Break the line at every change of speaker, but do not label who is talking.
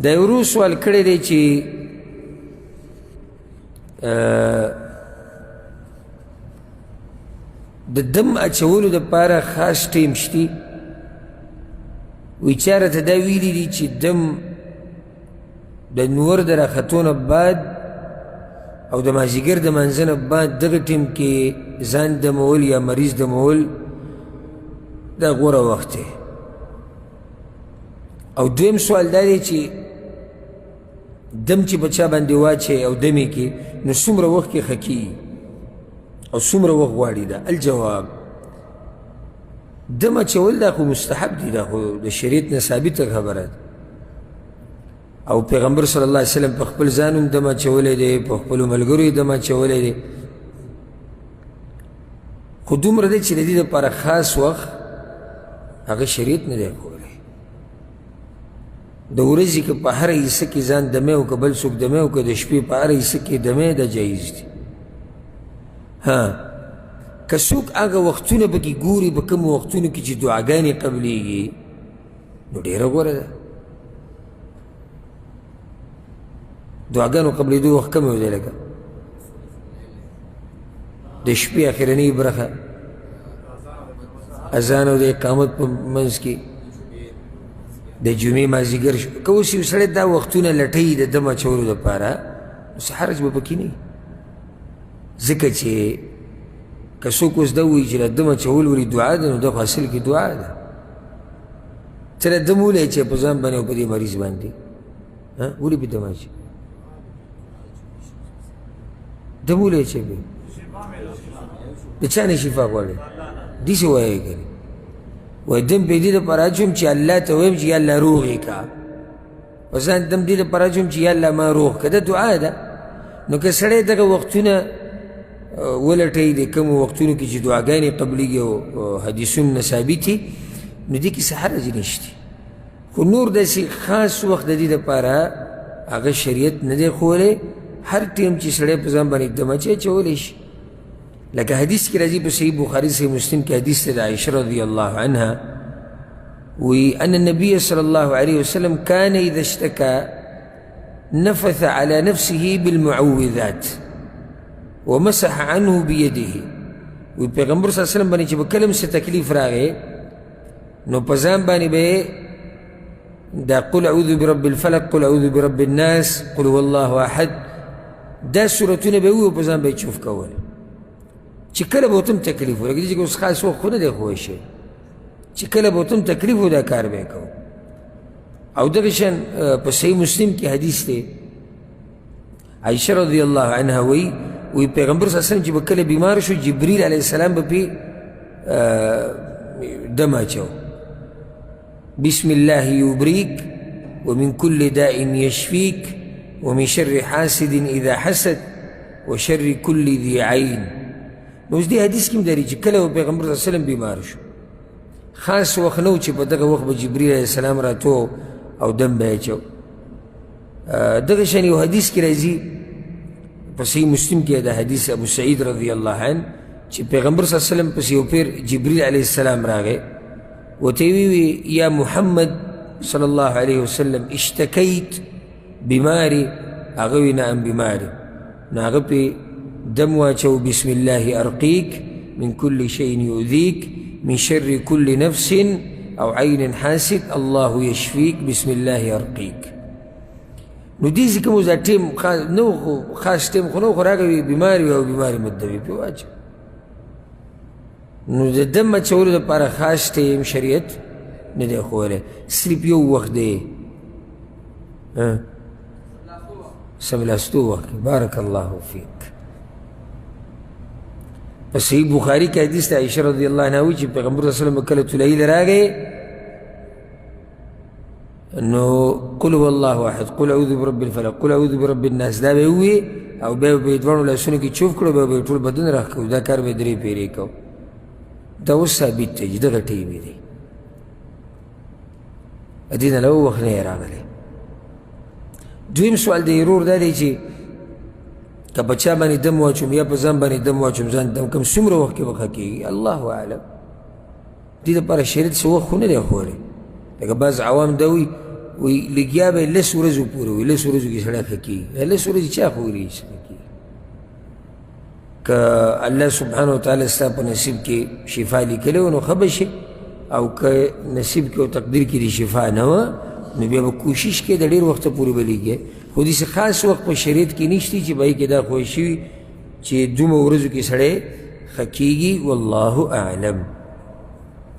دا یو ورور سوال کړی دی چې د دم اچولو دپاره خاص ټیم شتي. وایي چا راته دا ویلي دي چې دم د نور د راختو نه بعد او د مازدیګر د مانځه نه بعد دغه ټیم کې ځان دمول یا مریض دمول دا غوره وخت دی. او دویم سوال دا دی چې دم چې په چا باندې واچوي او دم یې کې نو څومره وخت کې ښه کېږي او څومره وخت غواړي؟ دا الجواب، دم اچول دا خو مستحب دی، دا خو د شریعت نه ثابته خبره ده. او پیغمبر صلی الله علیه وسلم په خپل ځان هم دم اچولی دی، په خپلو ملګرو یې دم اچولی دی. خو دومره دی چې د دې دپاره خاص وخت هغه شریعت نه دی ښوولی. د ورځې که په هره حصه کې ځان دمه او که بل څوک دمه او که د شپې په هره حصه کې دمه، دا جایز دي. ها، که څوک هغه وختونه پکې ګوري په کومو وختونو کې چې دعاګانې قبلیږي نو ډېره غوره ده. دعاګانو قبلېدو وخت کم یو دی، لکه د شپې اخرنۍ برخه، اذان او د اقامت په منځ کې، د جمعې مازدیګر شو. که اوس یو سړی دا وختونه لټوي د دم اچولو دپاره نو څه حرج به پکې نه وي، ځکه چې که څوک اوس دا ووایي چې د دم اچول ولې دعا ده، نو دا خو اصل کې دعا ده. ته د دم ولې اچوې په ځان باندې او په دې مریض باندې؟ ولې پې دم اچوې؟ دم ولې اچوې پې؟ د چا نه شفا غواړې؟ داسې وایې که نه؟ وایي دم پې دې دپاره اچوم چې الله ته وایم چې یا الله روغ یې کړه، په ځان دم دې دپاره اچوم چې یا الله ما روغ کړه، دا دعا ده. نو که سړی دغه وختونه ولټوي د کومو وختونو کې چې دعاګانې قبلیږي او حدیثونه نه ثابت دي، نو دې کې څه حرج نشته. خو نور داسې خاص وخت د دې دپاره هغه شریعت نه دی ښوولی. هر ټیم چې سړی په ځان باندې دم اچوي اچولی شي. لکه حدیث کې راځي په صحیح بخاري صحیح مسلم کې حدیث دی د عایشه رضی الله عنها، وی ان النبي صلى الله عليه وسلم كان إذا اشتكى نفث على نفسه بالمعوذات ومسح عنه بيده. وی پیغمبر صلی الله علیه وسلم باندې چې به کله هم څه تکلیف راغی نو په ځان باندې به دا قل اعوذ برب الفلق، قل اعوذ برب الناس، قل هو الله احد، دا سورتونه به ووایي، په ځان به یې چوف کول چې کله به ورته هم تکلیف ولګي. چې اوس خاص وخت خو نه دی ښوی شوی، چې کله به ورته هم تکلیف و دا کار به یې کوو. او دغه شان په صحیح مسلم کې حدیث دی، عایشه رضی الله عنها وایي، وایي پیغمبر صلی الله علیه وسلم چې به کله بیمار شو جبریل علیه السلام به پې دم اچو، بسم الله يبريك ومن كل داء يشفيك ومن شر حاسد إذا حسد وشر كل ذي عين. نو اوس دې حدیث کې هم دا چې کله به پیغمبر صلی الله علیه وسلم بیمار شو خاص وخت نه و چې په دغه وخت به جبریل علیه السلام راتو او دم به یې اچو. دغه شان یو حدیث کې راځي په صحیح مسلم کې د حدیث ابو سعید رضی الله عنه چې پیغمبر صلی الله علیه وسلم پسې یو پیر جبریل علیه السلام راغی، ورته یې وویل یا محمد صلی الله علیه وسلم اشتکیت بیماری؟ هغه وی نعم بیماری. نو هغه پې دم واچو، بسم الله ارقیک من كل شيء يؤذيك من شر كل نفس او عين حاسد الله يشفيك بسم الله ارقيك. نو دې ځکه مو دا ټیم نه و، خو خاص ټیم خو نه و، خو راغی وي بیمار وي او بیماري مدوي پې واچو. نو د دم اچولو دپاره خاص ټیم شریعت نه دی ښوولی، صرف یو وخت دی، سملاستو وخت. بارک الله فیک. په صحیح بخاري کې حدیث دی، عایشه رضی الله عنها وایي چې پیغمبر صلی الله علیه وسلم کله طلایي له راغی نو قل هو الله احد، قل اعوذ برب الفلق، قل اعوذ برب الناس، دا به یې ووایي او بیا به یې دواړو لاسونو کې چوف کړو، بیا به یې ټول بدن راښکو. دا کار به یې درې پیرې کو. دا اوس ثابت دی چې دغه ټیم دی، دې نه علاوه وخت نه یې راغلی. دویم سوال د ورور دا دی چې که په چا باندې دم واچوم یا په ځان باندې دم واچوم، ځان دم کوم څومره وخت کې به ښه کېږي؟ الله اعلم. دې دپاره شریعت څه وخت خو نه دی ښوولی. لکه بعض عوام دا وایي وایي لګیا به لس ورځو پورې، وایي لس ورځو کې سړی ښه کېږي. لس ورځې چا ښوولي چې ښه کېږي؟ که الله سبحانه وتعالی ستا په نصیب کې شفا لیکلې وه نو ښه به شي، او که نصیب کې او تقدیر کې دې شفا نه وه نو بیا به کوشش کوې د ډېر وخته پورې به لیږې، خو داسې خاص وخت په شریعت کې نشته چې به یې کې دا خوښ شوي چې دومره ورځو کې سړی ښه کېږي. والله اعلم.